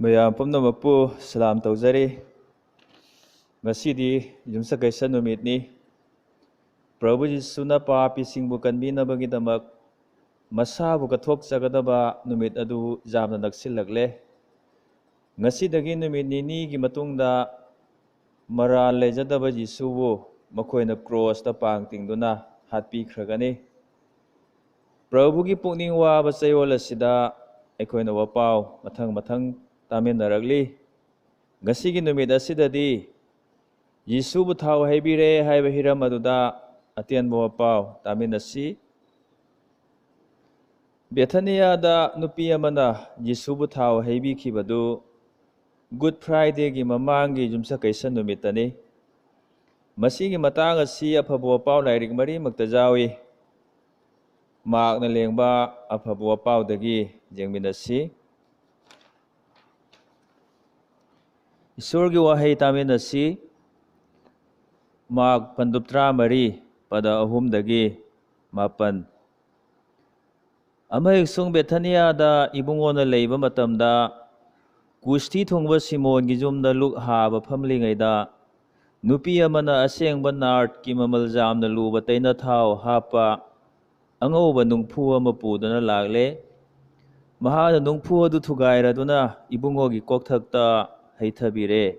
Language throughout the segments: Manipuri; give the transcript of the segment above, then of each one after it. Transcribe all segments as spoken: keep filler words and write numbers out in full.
ꯃꯌꯥꯝ ꯄꯨꯝꯅꯃꯛꯄꯨ ꯁꯂꯥꯝ ꯇꯧꯖꯔꯤ꯫ ꯉꯁꯤꯗꯤ ꯌꯨꯝꯁꯀꯩꯁ ꯅꯨꯃꯤꯠꯅꯤ꯫ ꯄ꯭ꯔꯚꯨ ꯖꯤꯁꯨꯅ ꯄꯥꯄꯤꯁꯤꯡꯕꯨ ꯀꯟꯕꯤꯅꯕꯒꯤꯗꯃꯛ ꯃꯁꯥꯕꯨ ꯀꯠꯊꯣꯛꯆꯒꯗꯕ ꯅꯨꯃꯤꯠ ꯑꯗꯨ ꯌꯥꯝꯅ ꯅꯛꯁꯤꯜꯂꯛꯂꯦ꯫ ꯉꯁꯤꯗꯒꯤ ꯅꯨꯃꯤꯠ ꯅꯤꯅꯤꯒꯤ ꯃꯇꯨꯡꯗ ꯃꯔꯥꯜ ꯂꯩꯖꯗꯕ ꯖꯤꯁꯨꯕꯨ ꯃꯈꯣꯏꯅ ꯀ꯭ꯔꯣꯁꯇ ꯄꯥꯡ ꯇꯤꯡꯗꯨꯅ ꯍꯥꯠꯄꯤꯈ꯭ꯔꯒꯅꯤ꯫ ꯄ꯭ꯔꯚꯨꯒꯤ ꯄꯨꯛꯅꯤꯡ ꯋꯥꯕ ꯆꯌꯣꯜ ꯑꯁꯤꯗ ꯑꯩꯈꯣꯏꯅ ꯋꯥꯄꯥꯎ ꯃꯊꯪ ꯃꯊꯪ ꯇꯥꯃꯤꯟꯅꯔꯛꯂꯤ꯫ ꯉꯁꯤꯒꯤ ꯅꯨꯃꯤꯠ ꯑꯁꯤꯗꯗꯤ ꯖꯤꯁꯨꯕꯨ ꯊꯥꯎ ꯍꯩꯕꯤꯔꯦ ꯍꯥꯏꯕ ꯍꯤꯔꯝ ꯑꯗꯨꯗ ꯑꯇꯦꯟꯕ ꯋꯥꯄꯥꯎ ꯇꯥꯃꯤꯟꯅꯁꯤ꯫ ꯕꯦꯊꯥꯅꯤꯌꯥꯗ ꯅꯨꯄꯤ ꯑꯃꯅ ꯖꯤꯁꯨꯕꯨ ꯊꯥꯎ ꯍꯩꯕꯤꯈꯤꯕꯗꯨ ꯒꯨꯗ ꯐ꯭ꯔꯥꯏꯗꯦꯒꯤ ꯃꯃꯥꯡꯒꯤ ꯌꯨꯝꯁꯀꯩꯁ ꯅꯨꯃꯤꯠꯇꯅꯤ꯫ ꯃꯁꯤꯒꯤ ꯃꯇꯥꯡ ꯑꯁꯤ ꯑꯐꯕ ꯋꯥꯄꯥꯎ ꯂꯥꯏꯔꯤꯛ ꯃꯔꯤꯃꯛꯇ ꯌꯥꯎꯏ꯫ ꯃꯥꯔꯛꯅ ꯂꯦꯡꯕ ꯑꯐꯕ ꯋꯥꯄꯥꯎꯗꯒꯤ ꯌꯦꯡꯃꯤꯟꯅꯁꯤ꯫ ꯏꯁꯣꯔꯒꯤ ꯋꯥꯍꯩ ꯇꯥꯃꯤꯟꯅꯁꯤ꯫ ꯃꯥꯔꯛ ꯄꯟꯗꯨꯞ ꯇꯔꯥꯃꯔꯤ, ꯄꯗ ꯑꯍꯨꯝꯗꯒꯤ ꯃꯥꯄꯟ꯫ ꯑꯃ ꯍꯦꯛꯁꯨꯡ ꯕꯦꯊꯥꯅꯤꯌꯥꯗ ꯏꯕꯨꯡꯉꯣꯅ ꯂꯩꯕ ꯃꯇꯝꯗ, ꯀꯨꯁꯇꯤ ꯊꯨꯡꯕ ꯁꯤꯃꯣꯟꯒꯤ ꯌꯨꯝꯗ ꯂꯨꯛ ꯍꯥꯕ ꯐꯝꯂꯤꯉꯩꯗ, ꯅꯨꯄꯤ ꯑꯃꯅ ꯑꯁꯦꯡꯕ ꯅꯥꯔꯠꯀꯤ ꯃꯃꯜ ꯌꯥꯝꯅ ꯂꯨꯕ ꯇꯩꯅꯊꯥꯎ ꯍꯥꯞꯄ ꯑꯉꯧꯕ ꯅꯨꯡꯐꯨ ꯑꯃ ꯄꯨꯗꯨꯅ ꯂꯥꯛꯂꯦ꯫ ꯃꯍꯥꯛꯅ ꯅꯨꯡꯐꯨ ꯑꯗꯨ ꯊꯨꯒꯥꯏꯔꯗꯨꯅ ꯏꯕꯨꯡꯉꯣꯒꯤ ꯀꯣꯛꯊꯛꯇ ꯍꯩꯊꯕꯤꯔꯦ꯫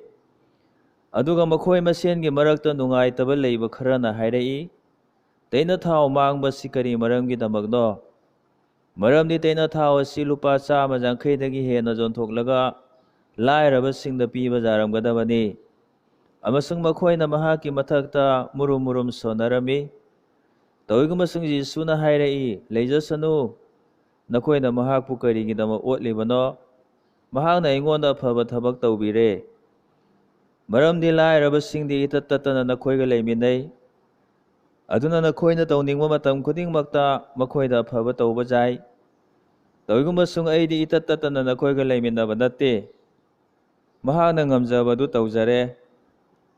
ꯑꯗꯨꯒ ꯃꯈꯣꯏ ꯃꯁꯦꯟꯒꯤ ꯃꯔꯛꯇ ꯅꯨꯡꯉꯥꯏꯇꯕ ꯂꯩꯕ ꯈꯔꯅ ꯍꯥꯏꯔꯛꯏ, "ꯇꯩꯅꯊꯥꯎ ꯃꯥꯡꯕꯁꯤ ꯀꯔꯤ ꯃꯔꯝꯒꯤꯗꯃꯛꯅꯣ? ꯃꯔꯝꯗꯤ ꯇꯩꯅꯊꯥꯎ ꯑꯁꯤ ꯂꯨꯄꯥ ꯆꯥꯝꯃ ꯌꯥꯡꯈꯩꯗꯒꯤ ꯍꯦꯟꯅ ꯌꯣꯟꯊꯣꯛꯂꯒ ꯂꯥꯏꯔꯕꯁꯤꯡꯗ ꯄꯤꯕ ꯌꯥꯔꯝꯒꯗꯕꯅꯤ꯫" ꯑꯃꯁꯨꯡ ꯃꯈꯣꯏꯅ ꯃꯍꯥꯛꯀꯤ ꯃꯊꯛꯇ ꯃꯨꯔꯨꯝ ꯃꯨꯔꯨꯝ ꯁꯣꯟꯅꯔꯝꯃꯤ꯫ ꯇꯧꯏꯒꯨꯝꯕꯁꯨꯡ ꯖꯤꯁꯨꯅ ꯍꯥꯏꯔꯛꯏ, "ꯂꯩꯖꯁꯅꯨ, ꯅꯈꯣꯏꯅ ꯃꯍꯥꯛꯄꯨ ꯀꯔꯤꯒꯤꯗꯃꯛ ꯑꯣꯠꯂꯤꯕꯅꯣ? ꯃꯍꯥꯛꯅ ꯑꯩꯉꯣꯟꯗ ꯑꯐꯕ ꯊꯕꯛ ꯇꯧꯕꯤꯔꯦ꯫ ꯃꯔꯝꯗꯤ ꯂꯥꯏꯔꯕꯁꯤꯡꯗꯤ ꯏꯇꯠ ꯇꯠꯇꯅ ꯅꯈꯣꯏꯒ ꯂꯩꯃꯤꯟꯅꯩ꯫ ꯑꯗꯨꯅ ꯅꯈꯣꯏꯅ ꯇꯧꯅꯤꯡꯕ ꯃꯇꯝ ꯈꯨꯗꯤꯡꯃꯛꯇ ꯃꯈꯣꯏꯗ ꯑꯐꯕ ꯇꯧꯕ ꯌꯥꯏ꯫ ꯇꯧꯏꯒꯨꯝꯕꯁꯨꯡ ꯑꯩꯗꯤ ꯏꯇꯠ ꯇꯠꯇꯅ ꯅꯈꯣꯏꯒ ꯂꯩꯃꯤꯟꯅꯕ ꯅꯠꯇꯦ꯫ ꯃꯍꯥꯛꯅ ꯉꯝꯖꯕꯗꯨ ꯇꯧꯖꯔꯦ꯫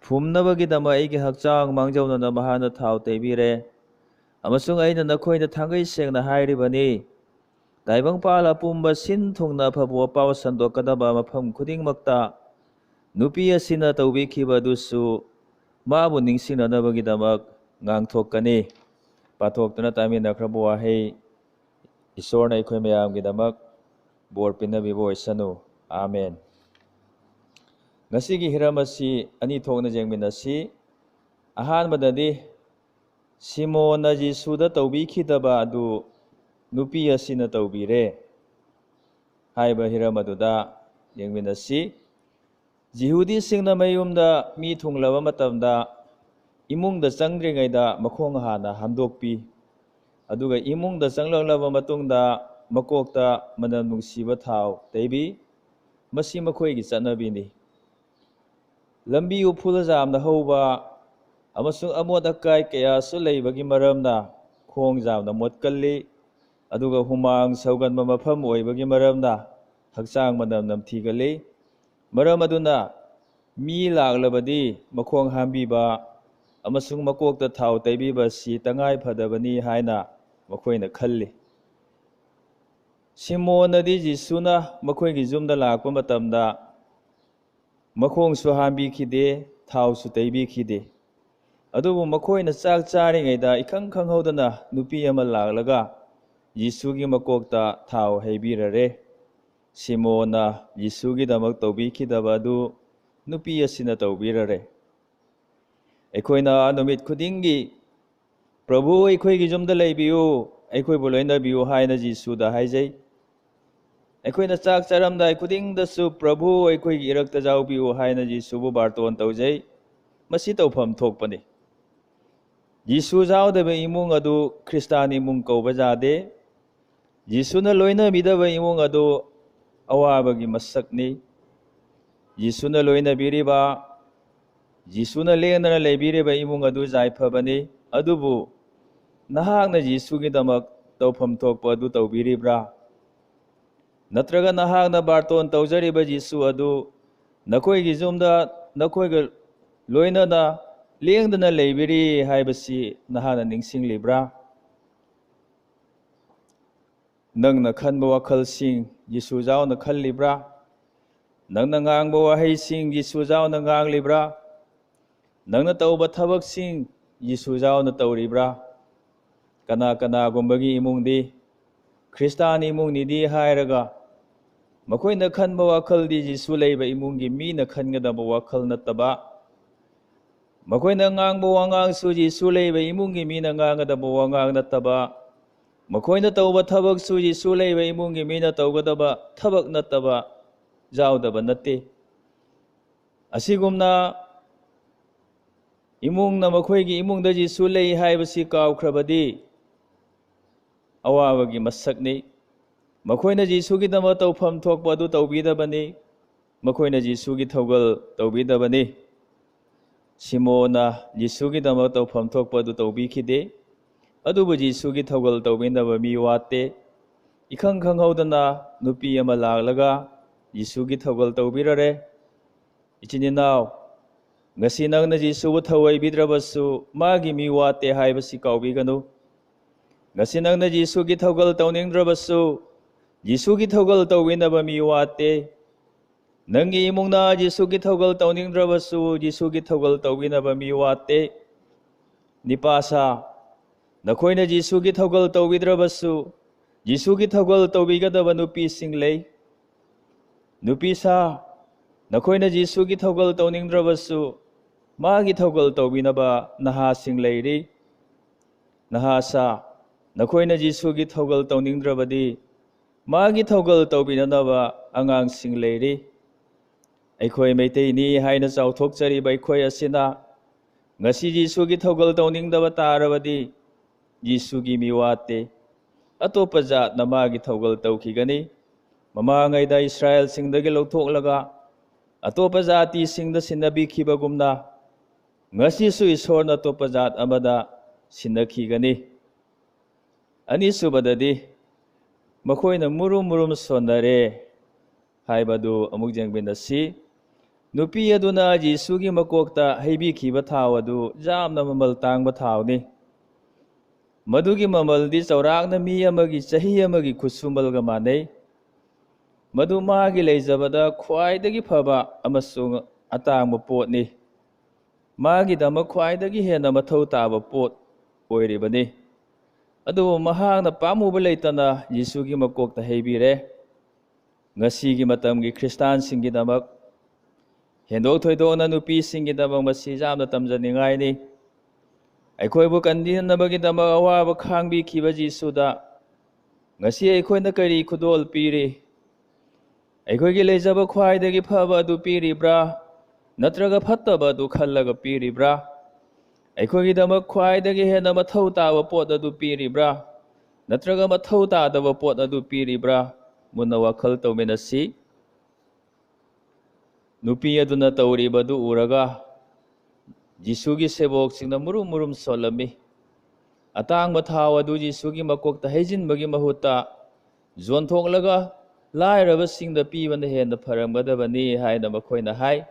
ꯐꯨꯝꯅꯕꯒꯤꯗꯃꯛ ꯑꯩꯒꯤ ꯍꯛꯆꯥꯡ ꯃꯥꯡꯖꯧꯅꯅ ꯃꯍꯥꯛꯅ ꯊꯥꯎ ꯇꯩꯕꯤꯔꯦ꯫ ꯑꯃꯁꯨꯡ ꯑꯩꯅ ꯅꯈꯣꯏꯗ ꯊꯥꯡꯒꯩ ꯁꯦꯡꯅ ꯍꯥꯏꯔꯤꯕꯅꯤ, ꯇꯥꯏꯕꯪꯄꯥꯜ ꯑꯄꯨꯝꯕ ꯁꯤꯟ ꯊꯨꯡꯅ ꯑꯐꯕ ꯄꯥꯎ ꯁꯟꯗꯣꯛꯀꯗꯕ ꯃꯐꯝ ꯈꯨꯗꯤꯡꯃꯛꯇ ꯅꯨꯄꯤ ꯑꯁꯤꯅ ꯇꯧꯕꯤꯈꯤꯕ ꯑꯗꯨꯁꯨ ꯃꯥꯕꯨ ꯅꯤꯡꯁꯤꯡꯅꯅꯕꯒꯤꯗꯃꯛ ꯉꯥꯡꯊꯣꯛꯀꯅꯤ꯫ ꯄꯥꯊꯣꯛꯇꯨꯅ ꯇꯥꯃꯤꯟꯅꯈ꯭ꯔꯕ ꯋꯥꯍꯩ ꯏꯁꯣꯔꯅ ꯑꯩꯈꯣꯏ ꯃꯌꯥꯝꯒꯤꯗꯃꯛ ꯕꯣꯔ ꯄꯤꯅꯕꯤꯕ ꯑꯣꯏꯁꯅꯨ꯫ ꯑꯥꯃꯦꯟ꯫ ꯉꯁꯤꯒꯤ ꯍꯤꯔꯝ ꯑꯁꯤ ꯑꯅꯤ ꯊꯣꯛꯅ ꯌꯦꯡꯃꯤꯟꯅꯁꯤ꯫ ꯑꯍꯥꯟꯕꯗꯗꯤ, ꯁꯤꯃꯣꯟꯅ ꯖꯤꯁꯨꯗ ꯇꯧꯕꯤꯈꯤꯗꯕ ꯑꯗꯨ ꯅꯨꯄꯤ ꯑꯁꯤꯅ ꯇꯧꯕꯤꯔꯦ ꯍꯥꯏꯕ ꯍꯤꯔꯝ ꯑꯗꯨꯗ ꯌꯦꯡꯃꯤꯟꯅꯁꯤ꯫ ꯖꯤꯍꯨꯗꯤꯁꯤꯡꯅ ꯃꯌꯨꯝꯗ ꯃꯤ ꯊꯨꯡꯂꯕ ꯃꯇꯝꯗ ꯏꯃꯨꯡꯗ ꯆꯪꯗ꯭ꯔꯤꯉꯩꯗ ꯃꯈꯣꯡ ꯍꯥꯟꯅ ꯍꯥꯝꯗꯣꯛꯄꯤ꯫ ꯑꯗꯨꯒ ꯏꯃꯨꯡꯗ ꯆꯪꯂꯛꯂꯕ ꯃꯇꯨꯡꯗ ꯃꯀꯣꯛꯇ ꯃꯅꯝ ꯅꯨꯡꯁꯤꯕ ꯊꯥꯎ ꯇꯩꯕꯤ꯫ ꯃꯁꯤ ꯃꯈꯣꯏꯒꯤ ꯆꯠꯅꯕꯤꯅꯤ꯫ ꯂꯝꯕꯤ ꯎꯐꯨꯜ ꯖꯥꯝꯅ ꯍꯧꯕ ꯑꯃꯁꯨꯡ ꯑꯃꯣꯠ ꯑꯀꯥꯏ ꯀꯌꯥꯁꯨ ꯂꯩꯕꯒꯤ ꯃꯔꯝꯅ ꯈꯣꯡ ꯖꯥꯝꯅ ꯃꯣꯠꯀꯜꯂꯤ, ꯑꯗꯨꯒ ꯍꯨꯃꯥꯡ ꯁꯧꯒꯟꯕ ꯃꯐꯝ ꯑꯣꯏꯕꯒꯤ ꯃꯔꯝꯅ ꯍꯛꯆꯥꯡ ꯃꯅꯝ ꯅꯝꯊꯤꯒꯜꯂꯤ꯫ ꯃꯔꯝ ꯑꯗꯨꯅ ꯃꯤ ꯂꯥꯛꯂꯕꯗꯤ ꯃꯈꯣꯡ ꯍꯥꯝꯕꯤꯕ ꯑꯃꯁꯨꯡ ꯃꯀꯣꯛꯇ ꯊꯥꯎ ꯇꯩꯕꯤꯕ ꯑꯁꯤ ꯇꯉꯥꯏ ꯐꯗꯕꯅꯤ ꯍꯥꯏꯅ ꯃꯈꯣꯏꯅ ꯈꯜꯂꯤ꯫ ꯁꯤꯃꯣꯟꯅꯗꯤ ꯖꯤꯁꯨꯅ ꯃꯈꯣꯏꯒꯤ ꯌꯨꯝꯗ ꯂꯥꯛꯄ ꯃꯇꯝꯗ ꯃꯈꯣꯡꯁꯨ ꯍꯥꯝꯕꯤꯈꯤꯗꯦ, ꯊꯥꯎꯁꯨ ꯇꯩꯕꯤꯈꯤꯗꯦ꯫ ꯑꯗꯨꯕꯨ ꯃꯈꯣꯏꯅ ꯆꯥꯛ ꯆꯥꯔꯤꯉꯩꯗ ꯏꯈꯪ ꯈꯪꯍꯧꯗꯅ ꯅꯨꯄꯤ ꯑꯃ ꯂꯥꯛꯂꯒ ꯖꯤꯁꯨꯒꯤ ꯃꯀꯣꯛꯇ ꯊꯥꯎ ꯍꯩꯕꯤꯔꯔꯦ꯫ ꯁꯤꯃꯣꯟꯅ ꯖꯤꯁꯨꯒꯤꯗꯃꯛ ꯇꯧꯕꯤꯈꯤꯗꯕ ꯑꯗꯨ ꯅꯨꯄꯤ ꯑꯁꯤꯅ ꯇꯧꯕꯤꯔꯔꯦ꯫ ꯑꯩꯈꯣꯏꯅ ꯅꯨꯃꯤꯠ ꯈꯨꯗꯤꯡꯒꯤ "ꯄ꯭ꯔꯚꯨ, ꯑꯩꯈꯣꯏꯒꯤ ꯌꯨꯝꯗ ꯂꯩꯕꯤꯌꯨ, ꯑꯩꯈꯣꯏꯕꯨ ꯂꯣꯏꯅꯕꯤꯌꯨ" ꯍꯥꯏꯅ ꯖꯤꯁꯨꯗ ꯍꯥꯏꯖꯩ꯫ ꯑꯩꯈꯣꯏꯅ ꯆꯥꯛ ꯆꯥꯔꯝꯗꯥꯏ ꯈꯨꯗꯤꯡꯗꯁꯨ "ꯄ꯭ꯔꯚꯨ, ꯑꯩꯈꯣꯏꯒꯤ ꯏꯔꯛꯇ ꯌꯥꯎꯕꯤꯌꯨ" ꯍꯥꯏꯅ ꯖꯤꯁꯨꯕꯨ ꯕꯥꯔꯇꯣꯟ ꯇꯧꯖꯩ꯫ ꯃꯁꯤ ꯇꯧꯐꯝ ꯊꯣꯛꯄꯅꯤ꯫ ꯖꯤꯁꯨ ꯌꯥꯎꯗꯕ ꯏꯃꯨꯡ ꯑꯗꯨ ꯈ꯭ꯔꯤꯁꯇꯥꯟ ꯏꯃꯨꯡ ꯀꯧꯕ ꯌꯥꯗꯦ꯫ ꯖꯤꯁꯨꯅ ꯂꯣꯏꯅꯕꯤꯗꯕ ꯏꯃꯨꯡ ꯑꯗꯨ ꯑꯋꯥꯕꯒꯤ ꯃꯁꯛꯅꯤ꯫ ꯖꯤꯁꯨꯅ ꯂꯣꯏꯅꯕꯤꯔꯤꯕ, ꯖꯤꯁꯨꯅ ꯂꯦꯡꯗꯅ ꯂꯩꯕꯤꯔꯤꯕ ꯏꯃꯨꯡ ꯑꯗꯨ ꯌꯥꯏꯐꯕꯅꯤ꯫ ꯑꯗꯨꯕꯨ ꯅꯍꯥꯛꯅ ꯖꯤꯁꯨꯒꯤꯗꯃꯛ ꯇꯧꯐꯝ ꯊꯣꯛꯄ ꯑꯗꯨ ꯇꯧꯕꯤꯔꯤꯕ꯭ꯔꯥ? ꯅꯠꯇ꯭ꯔꯒ ꯅꯍꯥꯛꯅ ꯕꯥꯔꯇꯣꯟ ꯇꯧꯖꯔꯤꯕ ꯖꯤꯁꯨ ꯑꯗꯨ ꯅꯈꯣꯏꯒꯤ ꯌꯨꯝꯗ ꯅꯈꯣꯏꯒ ꯂꯣꯏꯅꯅ ꯂꯦꯡꯗꯅ ꯂꯩꯕꯤꯔꯤ ꯍꯥꯏꯕꯁꯤ ꯅꯍꯥꯛꯅ ꯅꯤꯡꯁꯤꯡꯂꯤꯕ꯭ꯔꯥ? ꯅꯪꯅ ꯈꯟꯕ ꯋꯥꯈꯜꯁꯤꯡ ꯖꯤꯁꯨ ꯌꯥꯎꯅ ꯈꯜꯂꯤꯕ꯭ꯔꯥ? ꯅꯪꯅ ꯉꯥꯡꯕ ꯋꯥꯍꯩꯁꯤꯡ ꯖꯤꯁꯨ ꯌꯥꯎꯅ ꯉꯥꯡꯂꯤꯕ꯭ꯔꯥ? ꯅꯪꯅ ꯇꯧꯕ ꯊꯕꯛꯁꯤꯡ ꯖꯤꯁꯨ ꯌꯥꯎꯅ ꯇꯧꯔꯤꯕ꯭ꯔꯥ? ꯀꯅꯥ ꯀꯅꯥꯒꯨꯝꯕꯒꯤ ꯏꯃꯨꯡꯗꯤ ꯈ꯭ꯔꯤꯁꯇꯥꯟ ꯏꯃꯨꯡꯅꯤꯗꯤ ꯍꯥꯏꯔꯒ, ꯃꯈꯣꯏꯅ ꯈꯟꯕ ꯋꯥꯈꯜꯗꯤ ꯖꯤꯁꯨ ꯂꯩꯕ ꯏꯃꯨꯡꯒꯤ ꯃꯤꯅ ꯈꯟꯒꯗꯕ ꯋꯥꯈꯜ ꯅꯠꯇꯕ, ꯃꯈꯣꯏꯅ ꯉꯥꯡꯕ ꯋꯥꯉꯥꯡꯁꯨ ꯖꯤꯁꯨ ꯂꯩꯕ ꯏꯃꯨꯡꯒꯤ ꯃꯤꯅ ꯉꯥꯡꯒꯗꯕ ꯋꯥꯉꯥꯡ ꯅꯠꯇꯕ, ꯃꯈꯣꯏꯅ ꯇꯧꯕ ꯊꯕꯛꯁꯨ ꯖꯤꯁꯨ ꯂꯩꯕ ꯏꯃꯨꯡꯒꯤ ꯃꯤꯅ ꯇꯧꯒꯗꯕ ꯊꯕꯛ ꯅꯠꯇꯕ ꯌꯥꯎꯗꯕ ꯅꯠꯇꯦ꯫ ꯑꯁꯤꯒꯨꯝꯅ ꯏꯃꯨꯡꯅ ꯃꯈꯣꯏꯒꯤ ꯏꯃꯨꯡꯗ ꯖꯤꯁꯨ ꯂꯩ ꯍꯥꯏꯕꯁꯤ ꯀꯥꯎꯈ꯭ꯔꯕꯗꯤ ꯑꯋꯥꯕꯒꯤ ꯃꯁꯛꯅꯤ꯫ ꯃꯈꯣꯏꯅ ꯖꯤꯁꯨꯒꯤꯗꯃꯛ ꯇꯧꯐꯝ ꯊꯣꯛꯄ ꯑꯗꯨ ꯇꯧꯕꯤꯗꯕꯅꯤ꯫ ꯃꯈꯣꯏꯅ ꯖꯤꯁꯨꯒꯤ ꯊꯧꯒꯜ ꯇꯧꯕꯤꯗꯕꯅꯤ꯫ ꯁꯤꯃꯣꯟꯅ ꯖꯤꯁꯨꯒꯤꯗꯃꯛ ꯇꯧꯐꯝ ꯊꯣꯛꯄ ꯑꯗꯨ ꯇꯧꯕꯤꯈꯤꯗꯦ꯫ ꯑꯗꯨꯕꯨ ꯖꯤꯁꯨꯒꯤ ꯊꯧꯒꯜ ꯇꯧꯕꯤꯅꯕ ꯃꯤ ꯋꯥꯠꯇꯦ꯫ ꯏꯈꯪ ꯈꯪꯍꯧꯗꯅ ꯅꯨꯄꯤ ꯑꯃ ꯂꯥꯛꯂꯒ ꯖꯤꯁꯨꯒꯤ ꯊꯧꯒꯜ ꯇꯧꯕꯤꯔꯔꯦ꯫ ꯏꯆꯤꯟ ꯏꯅꯥꯎ, ꯉꯁꯤ ꯅꯪꯅ ꯖꯤꯁꯨꯕꯨ ꯊꯧꯑꯣꯏꯕꯤꯗ꯭ꯔꯕꯁꯨ ꯃꯥꯒꯤ ꯃꯤ ꯋꯥꯠꯇꯦ ꯍꯥꯏꯕꯁꯤ ꯀꯥꯎꯕꯤꯒꯅꯨ꯫ ꯉꯁꯤ ꯅꯪꯅ ꯖꯤꯁꯨꯒꯤ ꯊꯧꯒꯜ ꯇꯧꯅꯤꯡꯗ꯭ꯔꯕꯁꯨ ꯖꯤꯁꯨꯒꯤ ꯊꯧꯒꯜ ꯇꯧꯕꯤꯅꯕ ꯃꯤ ꯋꯥꯠꯇꯦ꯫ ꯅꯪꯒꯤ ꯏꯃꯨꯡꯅ ꯖꯤꯁꯨꯒꯤ ꯊꯧꯒꯜ ꯇꯧꯅꯤꯡꯗ꯭ꯔꯕꯁꯨ ꯖꯤꯁꯨꯒꯤ ꯊꯧꯒꯜ ꯇꯧꯕꯤꯅꯕ ꯃꯤ ꯋꯥꯠꯇꯦ꯫ ꯅꯤꯄꯥꯁꯥ, ꯅꯈꯣꯏꯅ ꯖꯤꯁꯨꯒꯤ ꯊꯧꯒꯜ ꯇꯧꯕꯤꯗ꯭ꯔꯕꯁꯨ ꯖꯤꯁꯨꯒꯤ ꯊꯧꯒꯜ ꯇꯧꯕꯤꯒꯗꯕ ꯅꯨꯄꯤꯁꯤꯡ ꯂꯩ꯫ ꯅꯨꯄꯤꯁꯥ, ꯅꯈꯣꯏꯅ ꯖꯤꯁꯨꯒꯤ ꯊꯧꯒꯜ ꯇꯧꯅꯤꯡꯗ꯭ꯔꯕꯁꯨ ꯃꯥꯒꯤ ꯊꯧꯒꯜ ꯇꯧꯕꯤꯅꯕ ꯅꯍꯥꯁꯤꯡ ꯂꯩꯔꯤ꯫ ꯅꯍꯥꯁꯥ, ꯅꯈꯣꯏꯅ ꯖꯤꯁꯨꯒꯤ ꯊꯧꯒꯜ ꯇꯧꯅꯤꯡꯗ꯭ꯔꯕꯗꯤ ꯃꯥꯒꯤ ꯊꯧꯒꯜ ꯇꯧꯕꯤꯅꯅꯕ ꯑꯉꯥꯡꯁꯤꯡ ꯂꯩꯔꯤ꯫ ꯑꯩꯈꯣꯏ ꯃꯩꯇꯩꯅꯤ ꯍꯥꯏꯅ ꯆꯥꯎꯊꯣꯛꯆꯔꯤꯕ ꯑꯩꯈꯣꯏ ꯑꯁꯤꯅ ꯉꯁꯤ ꯖꯤꯁꯨꯒꯤ ꯊꯧꯒꯜ ꯇꯧꯅꯤꯡꯗꯕ ꯇꯥꯔꯕꯗꯤ ꯖꯤꯁꯨꯒꯤ ꯃꯤ ꯋꯥꯠꯇꯦ꯫ ꯑꯇꯣꯞꯄ ꯖꯥꯠꯅ ꯃꯥꯒꯤ ꯊꯧꯒꯜ ꯇꯧꯈꯤꯒꯅꯤ꯫ ꯃꯃꯥꯡꯉꯩꯗ ꯏꯁꯔꯥꯌꯦꯜꯁꯤꯡꯗꯒꯤ ꯂꯧꯊꯣꯛꯂꯒ ꯑꯇꯣꯞꯄ ꯖꯥꯇꯤꯁꯤꯡꯗ ꯁꯤꯟꯅꯕꯤꯈꯤꯕꯒꯨꯝꯅ ꯉꯁꯤꯁꯨ ꯏꯁꯣꯔꯅ ꯑꯇꯣꯞꯄ ꯖꯥꯠ ꯑꯃꯗ ꯁꯤꯟꯅꯈꯤꯒꯅꯤ꯫ ꯑꯅꯤꯁꯨꯕꯗꯗꯤ ꯃꯈꯣꯏꯅ ꯃꯨꯔꯨꯝ ꯃꯨꯔꯨꯝ ꯁꯣꯟꯅꯔꯦ ꯍꯥꯏꯕꯗꯨ ꯑꯃꯨꯛ ꯌꯦꯡꯃꯤꯟꯅꯁꯤ꯫ ꯅꯨꯄꯤ ꯑꯗꯨꯅ ꯖꯤꯁꯨꯒꯤ ꯃꯀꯣꯛꯇ ꯍꯩꯕꯤꯈꯤꯕ ꯊꯥꯎ ꯑꯗꯨ ꯌꯥꯝꯅ ꯃꯃꯜ ꯇꯥꯡꯕ ꯊꯥꯎꯅꯤ꯫ ꯃꯗꯨꯒꯤ ꯃꯃꯜꯗꯤ ꯆꯥꯎꯔꯥꯛꯅ ꯃꯤ ꯑꯃꯒꯤ ꯆꯍꯤ ꯑꯃꯒꯤ ꯈꯨꯠꯁꯨꯃꯜꯒ ꯃꯥꯟꯅꯩ꯫ ꯃꯗꯨ ꯃꯥꯒꯤ ꯂꯩꯖꯕꯗ ꯈ꯭ꯋꯥꯏꯗꯒꯤ ꯐꯕ ꯑꯃꯁꯨꯡ ꯑꯇꯥꯡꯕ ꯄꯣꯠꯅꯤ꯫ ꯃꯥꯒꯤꯗꯃꯛ ꯈ꯭ꯋꯥꯏꯗꯒꯤ ꯍꯦꯟꯅ ꯃꯊꯧ ꯇꯥꯕ ꯄꯣꯠ ꯑꯣꯏꯔꯤꯕꯅꯤ꯫ ꯑꯗꯨꯕꯨ ꯃꯍꯥꯛꯅ ꯄꯥꯝꯃꯨꯕ ꯂꯩꯇꯅ ꯌꯤꯁꯨꯒꯤ ꯃꯀꯣꯛꯇ ꯍꯩꯕꯤꯔꯦ꯫ ꯉꯁꯤꯒꯤ ꯃꯇꯝꯒꯤ ꯈ꯭ꯔꯤꯁꯇꯥꯟꯁꯤꯡꯒꯤꯗꯃꯛ, ꯍꯦꯟꯗꯣꯛ ꯊꯣꯏꯗꯣꯛꯅ ꯅꯨꯄꯤꯁꯤꯡꯒꯤꯗꯃꯛ ꯃꯁꯤ ꯌꯥꯝꯅ ꯇꯝꯖꯅꯤꯡꯉꯥꯏꯅꯤ꯫ ꯑꯩꯈꯣꯏꯕꯨ ꯀꯟꯕꯤꯅꯕꯒꯤꯗꯃꯛ ꯑꯋꯥꯕ ꯈꯥꯡꯕꯤꯈꯤꯕ ꯖꯤꯁꯨꯗ ꯉꯁꯤ ꯑꯩꯈꯣꯏꯅ ꯀꯔꯤ ꯈꯨꯗꯣꯜ ꯄꯤꯔꯤ? ꯑꯩꯈꯣꯏꯒꯤ ꯂꯩꯖꯕ ꯈ꯭ꯋꯥꯏꯗꯒꯤ ꯐꯕ ꯑꯗꯨ ꯄꯤꯔꯤꯕ꯭ꯔꯥ, ꯅꯠꯇ꯭ꯔꯒ ꯐꯠꯇꯕ ꯑꯗꯨ ꯈꯜꯂꯒ ꯄꯤꯔꯤꯕ꯭ꯔꯥ? ꯑꯩꯈꯣꯏꯒꯤꯗꯃꯛ ꯈ꯭ꯋꯥꯏꯗꯒꯤ ꯍꯦꯟꯅ ꯃꯊꯧ ꯇꯥꯕ ꯄꯣꯠ ꯑꯗꯨ ꯄꯤꯔꯤꯕ꯭ꯔꯥ, ꯅꯠꯇ꯭ꯔꯒ ꯃꯊꯧ ꯇꯥꯗꯕ ꯄꯣꯠ ꯑꯗꯨ ꯄꯤꯔꯤꯕ꯭ꯔꯥ? ꯃꯨꯟꯅ ꯋꯥꯈꯜ ꯇꯧꯃꯤꯟꯅꯁꯤ꯫ ꯅꯨꯄꯤ ꯑꯗꯨꯅ ꯇꯧꯔꯤꯕꯗꯨ ꯎꯔꯒ ꯖꯤꯁꯨꯒꯤ ꯁꯦꯕꯣꯛꯁꯤꯡꯅ ꯃꯨꯔꯨꯝ ꯃꯨꯔꯨꯝ ꯁꯣꯜꯂꯝꯃꯤ꯫ ꯑꯇꯥꯡꯕ ꯊꯥꯎ ꯑꯗꯨ ꯖꯤꯁꯨꯒꯤ ꯃꯀꯣꯛꯇ ꯍꯩꯖꯤꯟꯕꯒꯤ ꯃꯍꯨꯠꯇ ꯌꯣꯟꯊꯣꯛꯂꯒ ꯂꯥꯏꯔꯕꯁꯤꯡꯗ ꯄꯤꯕꯅ ꯍꯦꯟꯅ ꯐꯔꯝꯒꯗꯕꯅꯤ ꯍꯥꯏꯅ ꯃꯈꯣꯏꯅ ꯍꯥꯏ꯫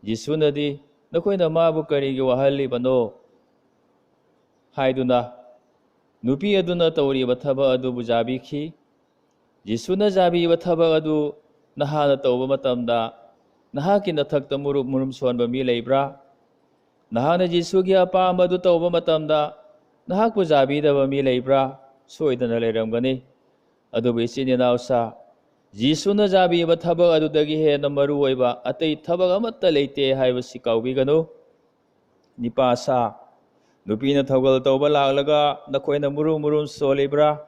ꯖꯤꯁꯨꯅꯗꯤ, "ꯅꯈꯣꯏꯅ ꯃꯥꯕꯨ ꯀꯔꯤꯒꯤ ꯋꯥꯍꯜꯂꯤꯕꯅꯣ?" ꯍꯥꯏꯗꯨꯅ ꯅꯨꯄꯤ ꯑꯗꯨꯅ ꯇꯧꯔꯤꯕ ꯊꯕꯛ ꯑꯗꯨꯕꯨ ꯌꯥꯕꯤꯈꯤ꯫ ꯖꯤꯁꯨꯅ ꯌꯥꯕꯤꯕ ꯊꯕꯛ ꯑꯗꯨ ꯅꯍꯥꯛꯅ ꯇꯧꯕ ꯃꯇꯝꯗ ꯅꯍꯥꯛꯀꯤ ꯅꯊꯛꯇ ꯃꯨꯔꯨꯝ ꯃꯨꯔꯨꯝ ꯁꯣꯟꯕ ꯃꯤ ꯂꯩꯕ꯭ꯔꯥ? ꯅꯍꯥꯛꯅ ꯖꯤꯁꯨꯒꯤ ꯑꯄꯥꯝꯕ ꯑꯗꯨ ꯇꯧꯕ ꯃꯇꯝꯗ ꯅꯍꯥꯛꯄꯨ ꯌꯥꯕꯤꯗꯕ ꯃꯤ ꯂꯩꯕ꯭ꯔꯥ? ꯁꯣꯏꯗꯅ ꯂꯩꯔꯝꯒꯅꯤ꯫ ꯑꯗꯨꯕꯨ ꯏꯆꯤꯟ ꯏꯅꯥꯎꯁꯥ, ꯖꯤꯁꯨꯅ ꯌꯥꯕꯤꯕ ꯊꯕꯛ ꯑꯗꯨꯗꯒꯤ ꯍꯦꯟꯅ ꯃꯔꯨ ꯑꯣꯏꯕ ꯑꯇꯩ ꯊꯕꯛ ꯑꯃꯠꯇ ꯂꯩꯇꯦ ꯍꯥꯏꯕꯁꯤ ꯀꯥꯎꯕꯤꯒꯅꯨ꯫ ꯅꯤꯄꯥꯁꯥ, ꯅꯨꯄꯤꯅ ꯊꯧꯒꯜ ꯇꯧꯕ ꯂꯥꯛꯂꯒ ꯅꯈꯣꯏꯅ ꯃꯨꯔꯨꯝ ꯃꯨꯔꯨꯝ ꯁꯣꯜꯂꯤꯕ꯭ꯔꯥ?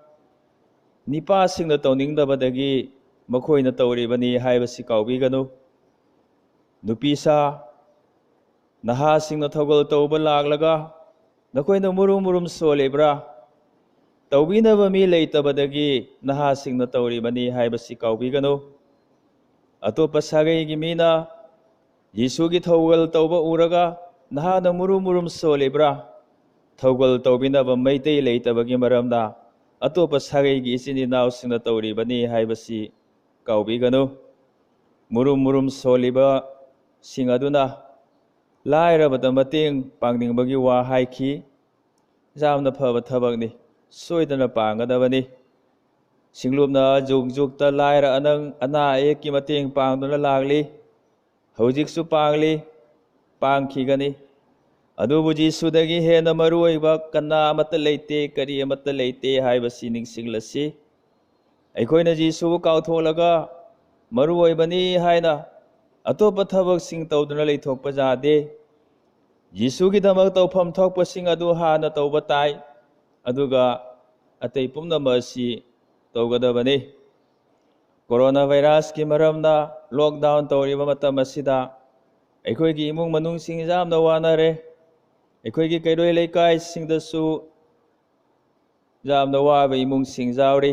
ꯅꯤꯄꯥꯁꯤꯡꯅ ꯇꯧꯅꯤꯡꯗꯕꯗꯒꯤ ꯃꯈꯣꯏꯅ ꯇꯧꯔꯤꯕꯅꯤ ꯍꯥꯏꯕꯁꯤ ꯀꯥꯎꯕꯤꯒꯅꯨ꯫ ꯅꯨꯄꯤꯁꯥ, ꯅꯍꯥꯁꯤꯡꯅ ꯊꯧꯒꯜ ꯇꯧꯕ ꯂꯥꯛꯂꯒ ꯅꯈꯣꯏꯅ ꯃꯨꯔꯨꯝ ꯃꯨꯔꯨꯝ ꯁꯣꯜꯂꯤꯕ꯭ꯔꯥ? ꯇꯧꯕꯤꯅꯕ ꯃꯤ ꯂꯩꯇꯕꯗꯒꯤ ꯅꯍꯥꯁꯤꯡꯅ ꯇꯧꯔꯤꯕꯅꯤ ꯍꯥꯏꯕꯁꯤ ꯀꯥꯎꯕꯤꯒꯅꯨ꯫ ꯑꯇꯣꯞꯄ ꯁꯥꯒꯩꯒꯤ ꯃꯤꯅ ꯌꯤꯁꯨꯒꯤ ꯊꯧꯒꯜ ꯇꯧꯕ ꯎꯔꯒ ꯅꯍꯥꯛꯅ ꯃꯨꯔꯨꯝ ꯃꯨꯔꯨꯝ ꯁꯣꯜꯂꯤꯕ꯭ꯔꯥ? ꯊꯧꯒꯜ ꯇꯧꯕꯤꯅꯕ ꯃꯩꯇꯩ ꯂꯩꯇꯕꯒꯤ ꯃꯔꯝꯅ ꯑꯇꯣꯞꯄ ꯁꯥꯒꯩꯒꯤ ꯏꯆꯤꯟ ꯏꯅꯥꯎꯁꯤꯡꯅ ꯇꯧꯔꯤꯕꯅꯤ ꯍꯥꯏꯕꯁꯤ ꯀꯥꯎꯕꯤꯒꯅꯨ꯫ ꯃꯨꯔꯨꯝ ꯃꯨꯔꯨꯝ ꯁꯣꯜꯂꯤꯕꯁꯤꯡ ꯑꯗꯨꯅ ꯂꯥꯏꯔꯕꯗ ꯃꯇꯦꯡ ꯄꯥꯡꯅꯤꯡꯕꯒꯤ ꯋꯥ ꯍꯥꯏꯈꯤ꯫ ꯌꯥꯝꯅ ꯐꯕ ꯊꯕꯛꯅꯤ꯫ ꯁꯣꯏꯗꯅ ꯄꯥꯡꯒꯗꯕꯅꯤ꯫ ꯁꯤꯡꯂꯨꯞꯅ ꯖꯨꯛ ꯖꯨꯛꯇ ꯂꯥꯏꯔ ꯑꯅꯪ ꯑꯅꯥ ꯑꯌꯦꯛꯀꯤ ꯃꯇꯦꯡ ꯄꯥꯡꯗꯨꯅ ꯂꯥꯛꯂꯤ꯫ ꯍꯧꯖꯤꯛꯁꯨ ꯄꯥꯡꯂꯤ, ꯄꯥꯡꯈꯤꯒꯅꯤ꯫ ꯑꯗꯨꯕꯨ ꯖꯤꯁꯨꯗꯒꯤ ꯍꯦꯟꯅ ꯃꯔꯨ ꯑꯣꯏꯕ ꯀꯅꯥ ꯑꯃꯠꯇ ꯂꯩꯇꯦ, ꯀꯔꯤ ꯑꯃꯠꯇ ꯂꯩꯇꯦ ꯍꯥꯏꯕꯁꯤ ꯅꯤꯡꯁꯤꯡꯂꯁꯤ꯫ ꯑꯩꯈꯣꯏꯅ ꯖꯤꯁꯨꯕꯨ ꯀꯥꯎꯊꯣꯛꯂꯒ ꯃꯔꯨ ꯑꯣꯏꯕꯅꯤ ꯍꯥꯏꯅ ꯑꯇꯣꯞꯄ ꯊꯕꯛꯁꯤꯡ ꯇꯧꯗꯨꯅ ꯂꯩꯊꯣꯛꯄ ꯌꯥꯗꯦ꯫ ꯖꯤꯁꯨꯒꯤꯗꯃꯛ ꯇꯧꯐꯝ ꯊꯣꯛꯄꯁꯤꯡ ꯑꯗꯨ ꯍꯥꯟꯅ ꯇꯧꯕ ꯇꯥꯏ, ꯑꯗꯨꯒ ꯑꯇꯩ ꯄꯨꯝꯅꯃꯛ ꯑꯁꯤ ꯇꯧꯒꯗꯕꯅꯤ꯫ ꯀꯣꯔꯣꯅꯥ ꯚꯥꯏꯔꯁꯀꯤ ꯃꯔꯝꯅ ꯂꯣꯛꯗꯥꯎꯟ ꯇꯧꯔꯤꯕ ꯃꯇꯝ ꯑꯁꯤꯗ ꯑꯩꯈꯣꯏꯒꯤ ꯏꯃꯨꯡ ꯃꯅꯨꯡꯁꯤꯡ ꯌꯥꯝꯅ ꯋꯥꯅꯔꯦ꯫ ꯑꯩꯈꯣꯏꯒꯤ ꯀꯩꯔꯣꯏ ꯂꯩꯀꯥꯏꯁꯤꯡꯗꯁꯨ ꯌꯥꯝꯅ ꯋꯥꯕ ꯏꯃꯨꯡꯁꯤꯡ ꯌꯥꯎꯔꯤ꯫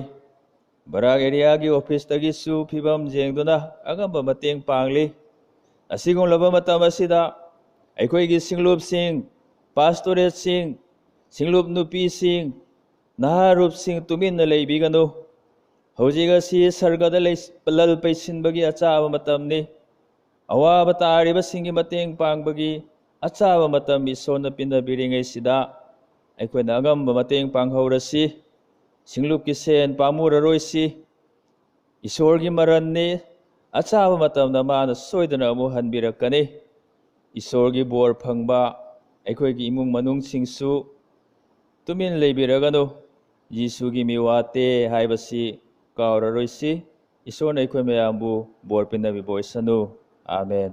ꯕꯔꯥꯛ ꯑꯦꯔꯤꯌꯥꯒꯤ ꯑꯣꯐꯤꯁꯇꯒꯤꯁꯨ ꯐꯤꯕꯝ ꯌꯦꯡꯗꯨꯅ ꯑꯉꯝꯕ ꯃꯇꯦꯡ ꯄꯥꯡꯂꯤ꯫ ꯑꯁꯤꯒꯨꯝꯂꯕ ꯃꯇꯝ ꯑꯁꯤꯗ ꯑꯩꯈꯣꯏꯒꯤ ꯁꯤꯡꯂꯨꯞꯁꯤꯡ, ꯄꯥꯁꯇꯣꯔꯦꯠꯁꯤꯡ, ꯁꯤꯡꯂꯨꯞ ꯅꯨꯄꯤꯁꯤꯡ, ꯅꯍꯥꯔꯨꯞꯁꯤꯡ ꯇꯨꯃꯤꯟꯅ ꯂꯩꯕꯤꯒꯅꯨ꯫ ꯍꯧꯖꯤꯛ ꯑꯁꯤ ꯁꯔꯒꯗ ꯂꯩ-, ꯂꯜ ꯄꯩꯁꯤꯟꯕꯒꯤ ꯑꯆꯥꯕ ꯃꯇꯝꯅꯤ꯫ ꯑꯋꯥꯕ ꯇꯥꯔꯤꯕꯁꯤꯡꯒꯤ ꯃꯇꯦꯡ ꯄꯥꯡꯕꯒꯤ ꯑꯆꯥꯕ ꯃꯇꯝ ꯏꯁꯣꯔꯅ ꯄꯤꯅꯕꯤꯔꯤꯉꯩꯁꯤꯗ ꯑꯩꯈꯣꯏꯅ ꯑꯉꯝꯕ ꯃꯇꯦꯡ ꯄꯥꯡꯍꯧꯔꯁꯤ꯫ ꯁꯤꯡꯂꯨꯞꯀꯤ ꯁꯦꯟ ꯄꯥꯝꯃꯨꯔꯔꯣꯏꯁꯤ꯫ ꯏꯁꯣꯔꯒꯤ ꯃꯔꯟꯅꯤ꯫ ꯑꯆꯥꯕ ꯃꯇꯝꯗ ꯃꯥꯅ ꯁꯣꯏꯗꯅ ꯑꯃꯨꯛ ꯍꯟꯕꯤꯔꯛꯀꯅꯤ꯫ ꯏꯁꯣꯔꯒꯤ ꯕꯣꯔ ꯐꯪꯕ ꯑꯩꯈꯣꯏꯒꯤ ꯏꯃꯨꯡ ꯃꯅꯨꯡꯁꯤꯡꯁꯨ ꯇꯨꯃꯤꯟ ꯂꯩꯕꯤꯔꯒꯅꯨ꯫ ꯖꯤꯁꯨꯒꯤ ꯃꯤꯋꯥ ꯇꯦ ꯍꯥꯏꯕꯁꯤ ꯀꯥꯎꯔꯔꯣꯏꯁꯤ꯫ ꯏꯁꯣꯔꯅ ꯑꯩꯈꯣꯏ ꯃꯌꯥꯝꯕꯨ ꯕꯣꯔ ꯄꯤꯅꯕꯤꯕ ꯑꯣꯏꯁꯅꯨ꯫ ꯑꯥꯃꯦꯟ꯫